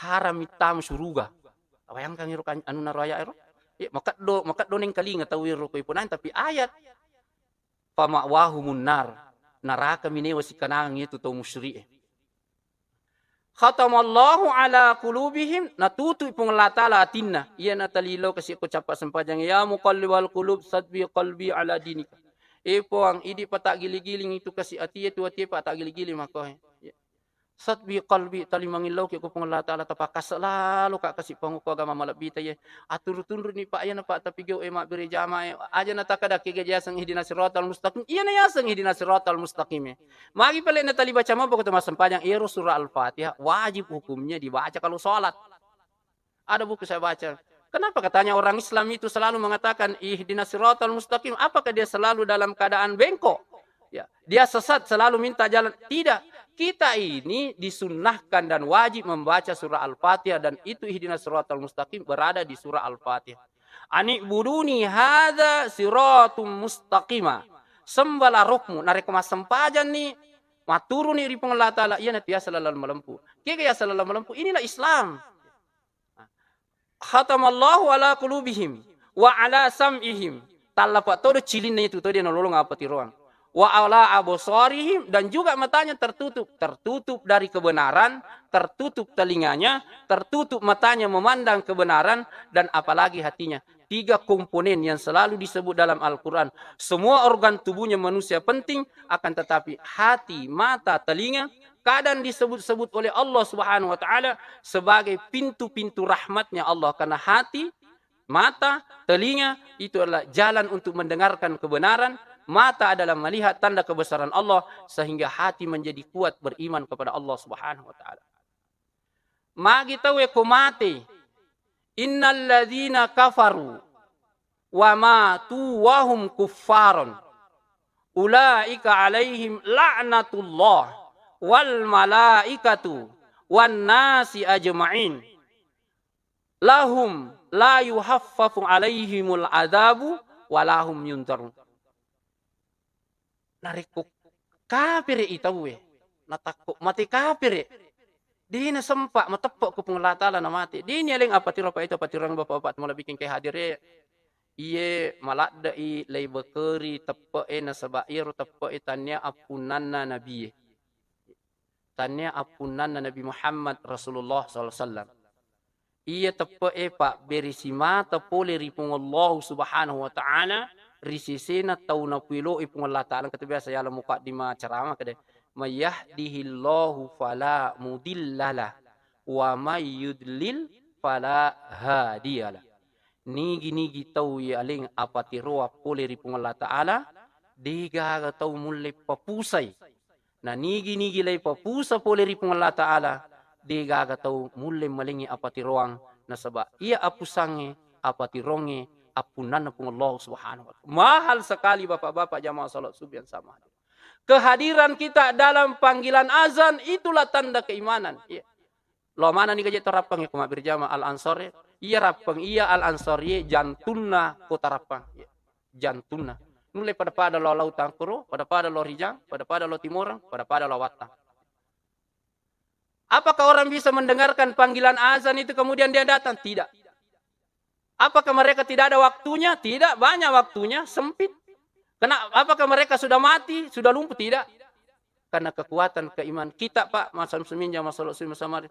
haram mittama suruga. Bayangkan iro kan-, anunna roaya ero. Ya, makeddo, makeddo nengkalinga tau ero ko iponang, tapi ayat, "Fama'wahumun nar." Naraka minewa sikanangang itu tau musyrik e. "Khatamallahu ala qulubihim," natutui Puang Allah Ta'ala atinna. Iya natalilo kasi ko cappa sempajang, "Ya muqallibal qulub, sabbi qalbi ala dinika." Eh, Puang, idi pataggili-giling itu kasi atie tu atie pataggili-giling makoe. Ya. Sabbi qalbi, talimangillau ki ko Puang Allah Ta'ala, tapakka selalu ka kasi Puang ko agama malebbita ye. Aturu tunru ni Pak, iya na Pak, tapi gau e mabbere jama e. Aja na takada kega jaseng ihdinas siratal mustaqim. Iya na yaseng ihdinas siratal mustaqim e. Magi pale natali baca mabba ko to massempajang, ero surah Al-Fatihah wajib hukumnya dibaca kalau sholat. Ada buku saya baca. Kenapa katanya orang Islam itu selalu mengatakan ihdinas siratal mustaqim? Apakah dia selalu dalam keadaan bengkok? Ya, dia sesat, selalu minta jalan. Tidak. Kita ini disunnahkan dan wajib membaca surah Al-Fatihah, dan itu ihdinas siratal mustaqim berada di surah Al-Fatihah. Ani'buduni hadza siratum mustaqima. Sembahlah Rabbmu. Narekko massempajang ni, maturuni ri Puang Allah Ta'ala, iya na tiasa laleng malempu. Kega yasa laleng malempu? Inilah Islam. Khatamallahu ala qulubihim wa ala sam'ihim. Tallapa todo cilinna itu to dia nolong apa tiroang. Wa ala absarihim, dan juga matanya tertutup, tertutup dari kebenaran, tertutup telinganya, tertutup matanya memandang kebenaran, dan apalagi hatinya. Tiga komponen yang selalu disebut dalam Al-Quran. Semua organ tubuhnya manusia penting, akan tetapi hati, mata, telinga kadang disebut-sebut oleh Allah Subhanahu wa Ta'ala sebagai pintu-pintu rahmatnya Allah, karena hati, mata, telinga itu adalah jalan untuk mendengarkan kebenaran, mata adalah melihat tanda kebesaran Allah, sehingga hati menjadi kuat beriman kepada Allah Subhanahu wa Ta'ala. Magi tauwe ko mate, innalladzina kafaru wa matu wa hum kuffarun, ulaika alaihim la'natullah wal malaikatu wan nasi ajma'in. Lahum la yuhaffafu alaihimul adzabu wa lahum yunzarun. Narekko kapere i tauwe, natakko mate kapere, de nasempa mateppe ko Puang Allah Ta'ala namate. De nialeng apatiro apa itu, apatiroang bapak-bapak malebbi engkae hadire. Iye maladde i lai bekeri teppe e, nasaba iyaro teppe e tannia appunnanna nabie. Tannia appunnanna Nabi Muhammad Rasulullah sallallahu alaihi wasallam. Iya teppe'e pabberisi mata pole ri Puang Allahu Subhanahu wa Ta'ala, ri sesena tau napueloi Puang Allah Ta'ala. Engka tu biasa yala mukaddima ceramah kede, May yahdihillahu fala mudhillalah, wa may yudlil fala hadiyalah. Nigi-nigi tau yaleng apatiroang pole ri Puang Allah Ta'ala, degaga tau mulle papusai. Na nigi-nigi laipapusa pole ri Puang Allah Ta'ala, degaga tau mulle malengi apatiroang, nasaba iya apusangnge, apatirongnge, appunnanna Puang Allah Subhanahu wa Ta'ala. Mahal sekali, Bapak-bapak, jamaah salat subuh yang sama. Kehadiran kita dalam panggilan azan itulah tanda keimanan. Iya. Lo manani gaje tarappang ko mabbere jama Al Ansor. Iya, rappang iya Al Ansor, iya jantunna kota Rappang. Iya. Jantunna. Nulle pada-pada lo Lautang kuro, pada-pada lo Rijang, pada-pada lo Timorang, pada-pada lo Wattang. Apakah orang bisa mendengarkan panggilan azan itu kemudian dia datang? Tidak. Apakah mereka tidak ada waktunya? Tidak, banyak waktunya, sempit. Kena, apakah mereka sudah mati, sudah lumpuh? Tidak. Karena kekuatan keimanan kita, Pak, masa semenjak masalah sama,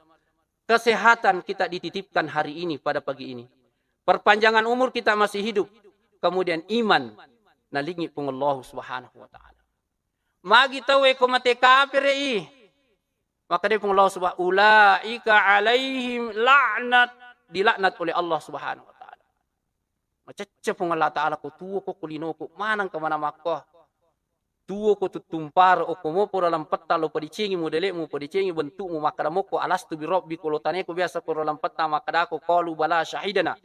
kesehatan kita dititipkan hari ini, pada pagi ini. Perpanjangan umur kita masih hidup. Kemudian iman nalingi Puang Allah Subhanahu wa Ta'ala. Magi tauwe ko mate kapere'i. Makkeda Puang Allah Subhanahu, "Ulaika alaihim la'nat," dilaknat oleh Allah Subhanahu wa Ta'ala. Macecce Puang Allah Ta'ala ko tuo ko kulinoko, manang ke mana makko. Tuo ko tuttumparo, okko mopo ro lampetta lo padicengi modelekmu, padicengi bentukmu, makkeda mokko, "Alastu bi rabbiku," lo taneko biasa ko ro lampetta makkeda ko, "Qalu bala syahidana."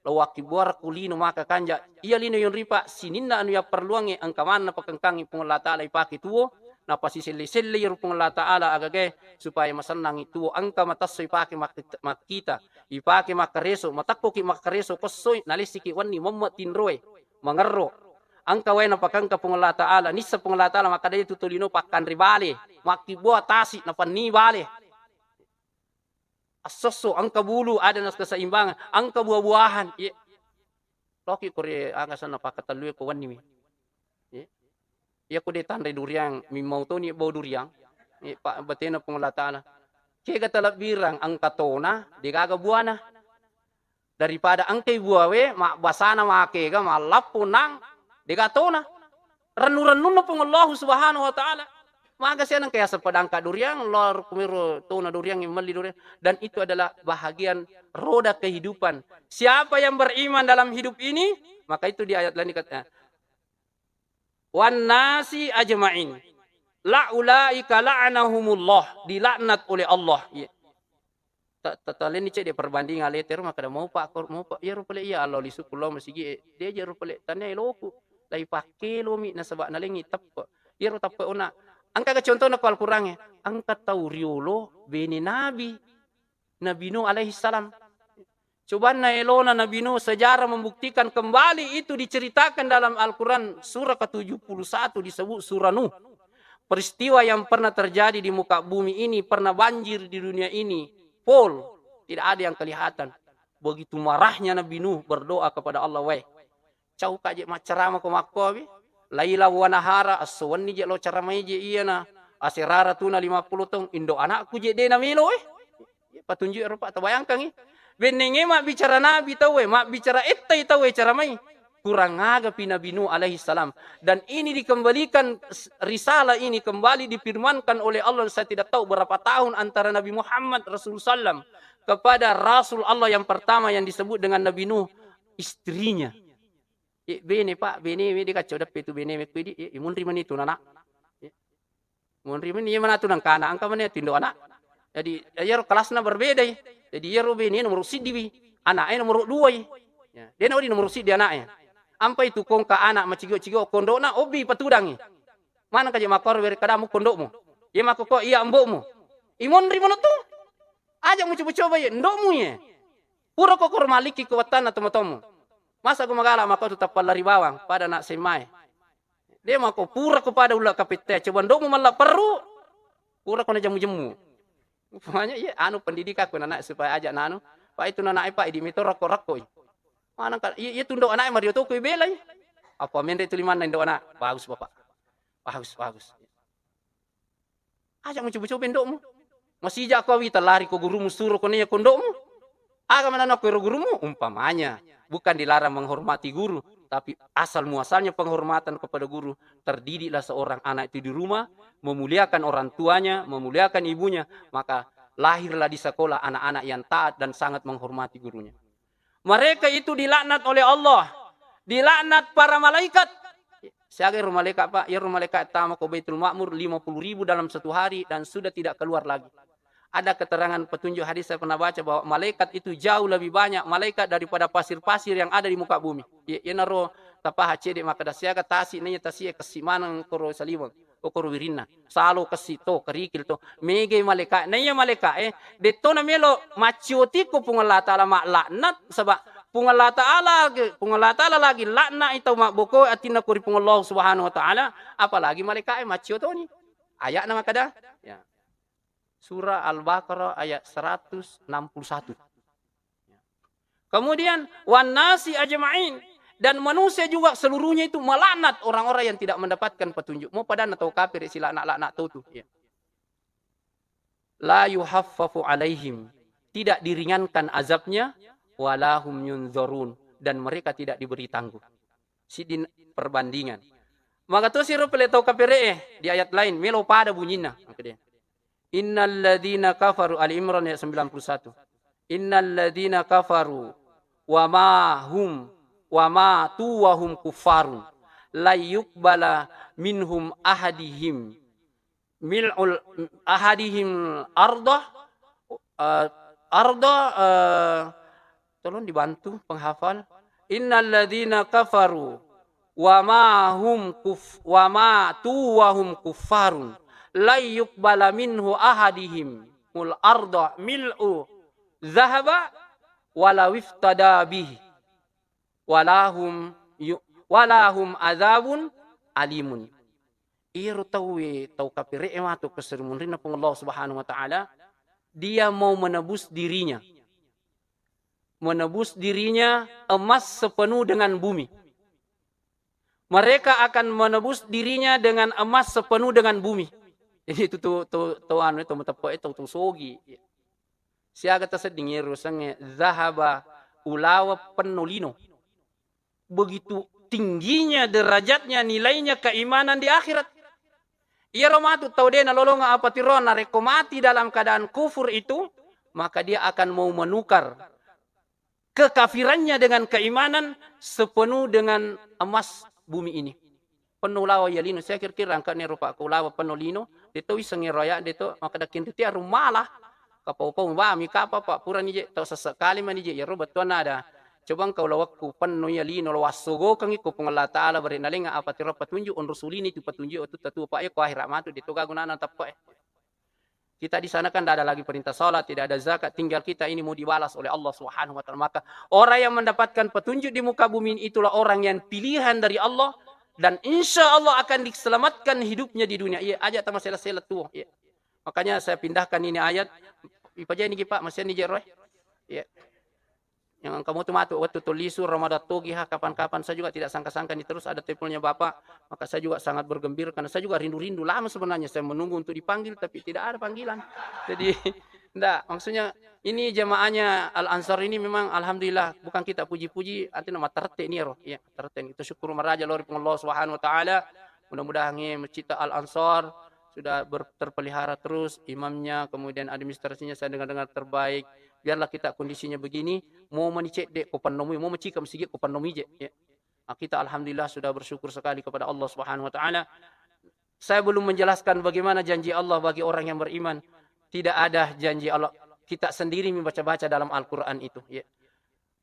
Lo wakkibbuareng ku lino maka kanja. Iya lino yonripa sininna anu yapperluangnge engka manna pakengkangngi Puang Allah Ta'ala ipake tuo, napasiselle-selle iyaro Puang Allah Ta'ala agagae supaya masennangngi tuo engka matessoi pake mak-, makkita, ipake makkareso, matekkoki makkareso kossoi, nalessiki wenni memme tinroe, mangerro. Engka wae napakengka Puang Allah Ta'ala, nisseng Puang Allah Ta'ala makkeda itu tolino pakkanre bale, makkibbua tasi napanni bale. Assosso, engka bulu, ada nas keseimbangan, engka buah-buahan. Iya. Loki kore aga sanna pakatellue ko wenni mi. Iya. Iya ko de tanre duriang, mimmau toni bau duriang. Iya, pa batena Puang Allah Ta'ala. Kega talebbirang engka tona, degaga buana. Daripada engkai buawe, mabbasana makega, mallappo nang, dega tona. Rennu-rennunna Puang Allahu Subhanahu wa Ta'ala. Maga sia nengka yaseng padangka duriang, lor kumiro tona duriang yang melli duriang. Dan itu adalah bahagian roda kehidupan. Siapa yang beriman dalam hidup ini, maka itu di ayat lain dikatakan, "Wan nasi ajma'in. La ulaika la'anahumullah," dilaknat oleh Allah. Iya. Ta-, ta-, talenni cedde perbandingan alete ro makkeda, "Maupa ko, maupa." Iyaro pale iya Allah lisu kulo masigi e, deje ro pale tania eloku. Lai pakkelomi nasaba nalengi teppe. Iyaro teppe ona. Engka ga contohna ko Al-Quran e? Engka tau riolo bene nabi, Nabi Nuh alaihi salam. Cobanna elona Nabi Nuh, sejarah membuktikan kembali itu diceritakan dalam Al-Quran surah ketujuh puluh satu disebut surah Nuh. Peristiwa yang pernah terjadi di muka bumi ini, pernah banjir di dunia ini, full, tidak ada yang kelihatan. Begitu marahnya Nabi Nuh berdoa kepada Allah, "Weh, cauka je maccarama ko makkowi, laila wa nahara, esso wenni je lo caramai je iyana, aserara tuna lima puluh taung, indo anakku je de namelo, eh." Patunjuk rupa, tabayangkangi. Bennenge mabbicara nabi tauwe, mabbicara ettai tauwe caramai. Kurang agapi Nabi Nuh alaihi salam. Dan ini dikembalikan, s-, risalah ini kembali difirmankan oleh Allah, saya tidak tahu berapa tahun antara Nabi Muhammad Rasul sallam kepada Rasul Allah yang pertama yang disebut dengan Nabi Nuh, istrinya. "Eh, bene, Pak, bene, bene, kacau deppe tu bene, mekko idi, eh, imunri mani tu nana." Eh, Monri meni iya manatu nangkana, engka meni tindo anak. Jadi, iyaro kelasna berbeda i. Jadi, iyaro bene nomor siddi wi, anaknya nomor dua i. Ya, dia nodi nomor siddi anaknya. Ampai tu kongka anak macigo-cigo kondokna, obi patudangi. Mana kaje makor weri kadamu kondokmu? Iya makoko iya ambokmu. Imonri mono tu. Aja mucoba-coba iya, ndokmu iya. Pura ko kor maliki ko wattanna tomo-tomo. Masa ko magala mako tu tappallari bawang pada nak semai. Dia mako pura ko pada ulla kapette, coba ndokmu malla perru. Pura ko na jemmu-jemmu. Pokoknya iya anu pendidikan ko anak supaya aja nanu. Pak itu anak Pak di mito rokok-rokok. Mana kan iya, iya tundok anak Mario tu ku belai. Apa menre tu limanna indo anak? Bagus Bapak. Bagus, bagus. Aja mucoba-coba ndokmu. Masija ko wita lari ko gurumu suro ko nia kondokmu. Aga manana ko ero gurumu? Umpamanya, bukan dilarang menghormati guru, Tapi asal muasalnya penghormatan kepada guru, terdidiklah seorang anak itu di rumah, memuliakan orang tuanya, memuliakan ibunya, maka lahirlah di sekolah anak-anak yang taat dan sangat menghormati gurunya. Mereka itu dilaknat oleh Allah, dilaknat para malaikat. Siaga ero malaikat, Pak? Ero malaikat tama ko Baitul Ma'mur lima puluh ribu dalam satu hari dan sudah tidak keluar lagi. Ada keterangan petunjuk hadis saya pernah baca bahwa malaikat itu jauh lebih banyak malaikat daripada pasir-pasir yang ada di muka bumi. Iya, iyanaro tapaha cede makkeda siaga tasi naiya tasi e kessi maneng koro saliweng, okoro wirinna. Salo kessi to, kerikil to. Mege malaikat. Naiya malaikat e, detto na melo macciotiko Puang Allah Ta'ala maklaknat, sebab Puang Allah Ta'ala, Puang Allah Ta'ala lagi laknat i tau mabboko atinna ko ri Puang Allah Subhanahu wa Ta'ala, apalagi malaikat e maccio toni. Ayatna makkeda, ya. Surah Al-Baqarah ayat seratus enam puluh satu. Kemudian, "Wan nasi ajma'in," dan manusia juga seluruhnya itu melaknat orang-orang yang tidak mendapatkan petunjuk. Mau pada tau kafir silaknat-laknat tau tu. Ya. "La yuhaffafu alaihim," tidak diringankan azabnya, "walahum yunzarun," dan mereka tidak diberi tanggung. Sidin perbandingan. Maka tu siru pele tau kafir e di ayat lain, melo pada bunyinna. Makkeda, "Innalladzina kafaru," Ali Imran ayat sembilan puluh satu. "Innalladzina kafaru wa ma hum wa matu wa hum kuffarun, la yuqbala minhum ahadihim mil'ul, ahadihim ardah, eh, ardah, eh, tolong dibantu penghafal. "Innalladzina kafaru wa ma hum kuf-, wa matu wa hum kuffarun, la yuqbala minhu ahadihim mul arda mil'u zahaba walau iftada bihi, walahum yu-, walahum azabun alimun." Iyaro tauwe, tau kapere'e matu keserimunrinna Puang Allah Subhanahu wa Ta'ala, dia mau menebus dirinya. Menebus dirinya emas sepenuh dengan bumi. Mereka akan menebus dirinya dengan emas sepenuh dengan bumi. Jadi itu tu, tu, tu anu, tu mateppe', tu, tu sogi. Siaga tasedding iyaro sengnge, zahaba, ulawa penno lino. Begitu tingginya derajatnya, nilainya keimanan di akhirat. Iyaro matu tau de' nalolongeng apa tiroanna, narekko mati dalam keadaan kufur itu, maka dia akan mau menukar kekafirannya dengan keimanan sepenuh dengan emas bumi ini. Penno ulawa iya lino, saya kira-kira angka'ni rupa ko ulawa penno lino, de' to isseng ero aya, de' to makkeda kinritia rumala. Kapau-pau bami kapa, Pak, purani je, tau sesse kali mani je, iyaro bettuanna ada. Coba engka ulawakku penno iya lino, lo wassogokengngi ko Puang Allah Ta'ala, bare' nalenga apa tiro petunjuk, onro sulini tu petunjuk, tu tatu, Pak, iya ko akhirat matu, de' to gaga gunana teppe'. Kita di sana kan tidak ada lagi perintah salat, tidak ada zakat, tinggal kita ini mau dibalas oleh Allah Subhanahu wa Ta'ala. Maka orang yang mendapatkan petunjuk di muka bumi ini itulah orang yang pilihan dari Allah dan insya Allah akan diselamatkan hidupnya di dunia. Iya, aja' tamasela-sela tuo. Iya. Makanya saya pindahkan ini ayat. Ipajai niki, Pak, masih ni je roe. Iya. Yang kamu tu matu waktu tu lisu Ramadan togi ha, kapan-kapan saya juga tidak sangka-sangka ini terus ada teleponnya Bapak, maka saya juga sangat bergembira karena saya juga rindu-rindu lama sebenarnya saya menunggu untuk dipanggil tapi tidak ada panggilan. Jadi ndak, maksudnya ini jamaahnya Al Ansar ini memang alhamdulillah, bukan kita puji-puji, artinya matarete ni ro. Iya, matarete ni. Kita syukur maraja lori Puang Allah Subhanahu wa Ta'ala. Mudah-mudahan ini masjid Al Ansar sudah ber-, terpelihara terus, imamnya, kemudian administrasinya saya dengar-dengar terbaik. Biarlah kita kondisinya begini, mau mani cedde' ko pennomui, mau macika masigi ko pennomui je. Ya. Nah, kita alhamdulillah sudah bersyukur sekali kepada Allah Subhanahu wa Ta'ala. Saya belum menjelaskan bagaimana janji Allah bagi orang yang beriman. Tidak ada janji Allah. Kita sendiri membaca-baca dalam Al-Quran itu. Ya.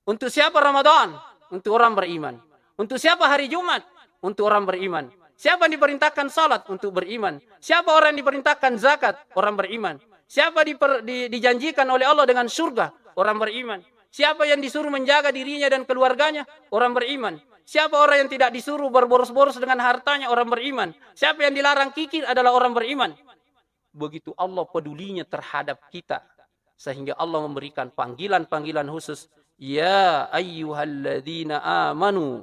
Untuk siapa Ramadan? Untuk orang beriman. Untuk siapa hari Jumat? Untuk orang beriman. Siapa yang diperintahkan salat? Untuk beriman. Siapa orang yang diperintahkan zakat? Orang beriman. Siapa diper-, di-, dijanjikan oleh Allah dengan surga? Orang beriman. Siapa yang disuruh menjaga dirinya dan keluarganya? Orang beriman. Siapa orang yang tidak disuruh berboros-boros dengan hartanya? Orang beriman. Siapa yang dilarang kikir adalah orang beriman. Begitu Allah pedulinya terhadap kita, sehingga Allah memberikan panggilan-panggilan khusus, "Ya ayyuhalladzina amanu."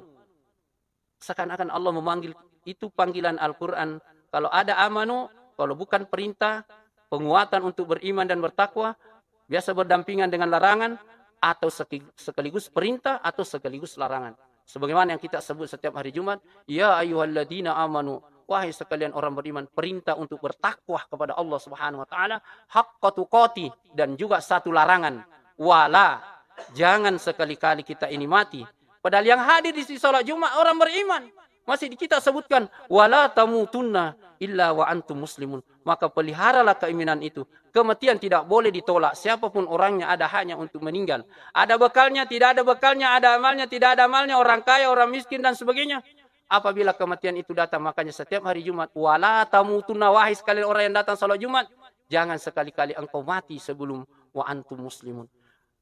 Seakan-akan Allah memanggil, itu panggilan Al-Quran. Kalau ada amanu, kalau bukan perintah, penguatan untuk beriman dan bertakwa, biasa berdampingan dengan larangan, atau seki-, sekaligus perintah atau sekaligus larangan. Sebagaimana yang kita sebut setiap hari Jumat, "Ya ayyuhalladzina amanu," wahai sekalian orang beriman, perintah untuk bertakwa kepada Allah Subhanahu wa Ta'ala, "haqqa tuqati," dan juga satu larangan, "wala," jangan sekali-kali kita ini mati. Padahal yang hadir di sholat Jumat orang beriman, masih kita sebutkan, "wala tamutunna illa wa antum muslimun." Maka peliharalah keimanan itu. Kematian tidak boleh ditolak. Siapapun orangnya ada haknya untuk meninggal. Ada bekalnya, tidak ada bekalnya, ada amalnya, tidak ada amalnya, orang kaya, orang miskin, dan sebagainya. Apabila kematian itu datang, makanya setiap hari Jumat, "Wala tamutunna," wahai sekalian orang yang datang sholat Jumat, jangan sekali-kali engkau mati sebelum wa antum muslimun.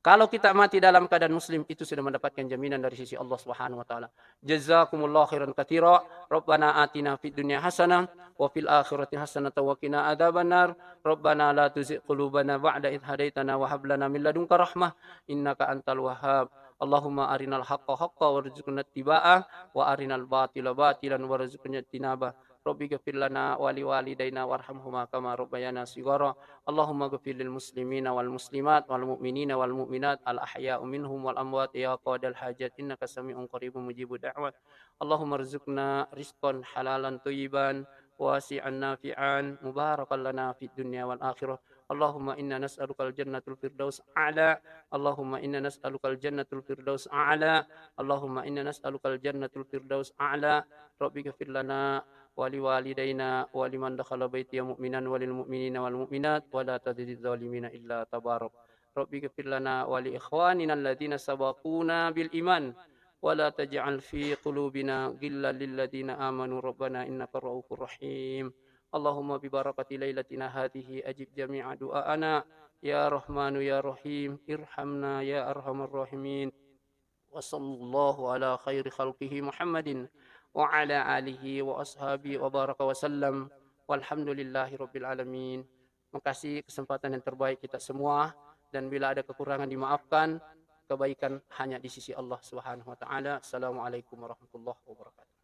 Kalau kita mati dalam keadaan muslim, itu sudah mendapatkan jaminan dari sisi Allah Subhanahu wa Ta'ala. Jazakumullahu khairan katsira. Rabbana atina fid dunya hasanah wa fil akhirati hasanah wa qina adzabannar. Rabbana la tuzigh qulubana ba'da idh hadaitana wa hab lana min ladunka rahmah innaka antal wahhab. Allahumma arinal haqqa haqqa warzuqna ittiba'a wa arinal batila batilan warzuqna ijtinaba. Rabbi ghfir lana wa liwalidaina warhamhuma kama rabbayana shighara. Allahumma ghfir lil muslimina wal muslimat wal mu'minina wal mu'minat al ahya'u minhum wal amwat ya qadal hajat innaka sami'un qaribun mujibud da'wat. Allahumma rzuqna rizqan halalan thayyiban wasi'an nafi'an mubarakan lana fid dunya wal akhirah. Allahumma inna nas'alukal jannatul firdaus a'la. Allahumma inna nas'alukal jannatul firdaus a'la. Allahumma inna nas'alukal jannatul firdaus a'la. Rabbi ghfir lana wa liwalidaina wa liman dakhala baitiya mu'minan wa lil mu'minina wal mu'minat wa la tazididz zalimina illa tabarak. Rabbi ghfir lana wa li ikhwanina alladzina sabaquna bil iman wa la taj'al fi qulubina ghillan lil ladzina amanu rabbana innaka raufur rahim. Allahumma bi barakati lailatina hadhihi ajib jami'a du'aana ya Rahmanu ya Rahim irhamna ya arhamar rahimin. Wa sallallahu ala khairi khalqihi Muhammadin wa ala alihi wa ashabihi wa baraka wa sallam. Walhamdulillahi rabbil alamin. Makasih kesempatan yang terbaik kita semua, dan bila ada kekurangan dimaafkan, kebaikan hanya di sisi Allah Subhanahu wa Ta'ala. Assalamualaikum warahmatullahi wabarakatuh.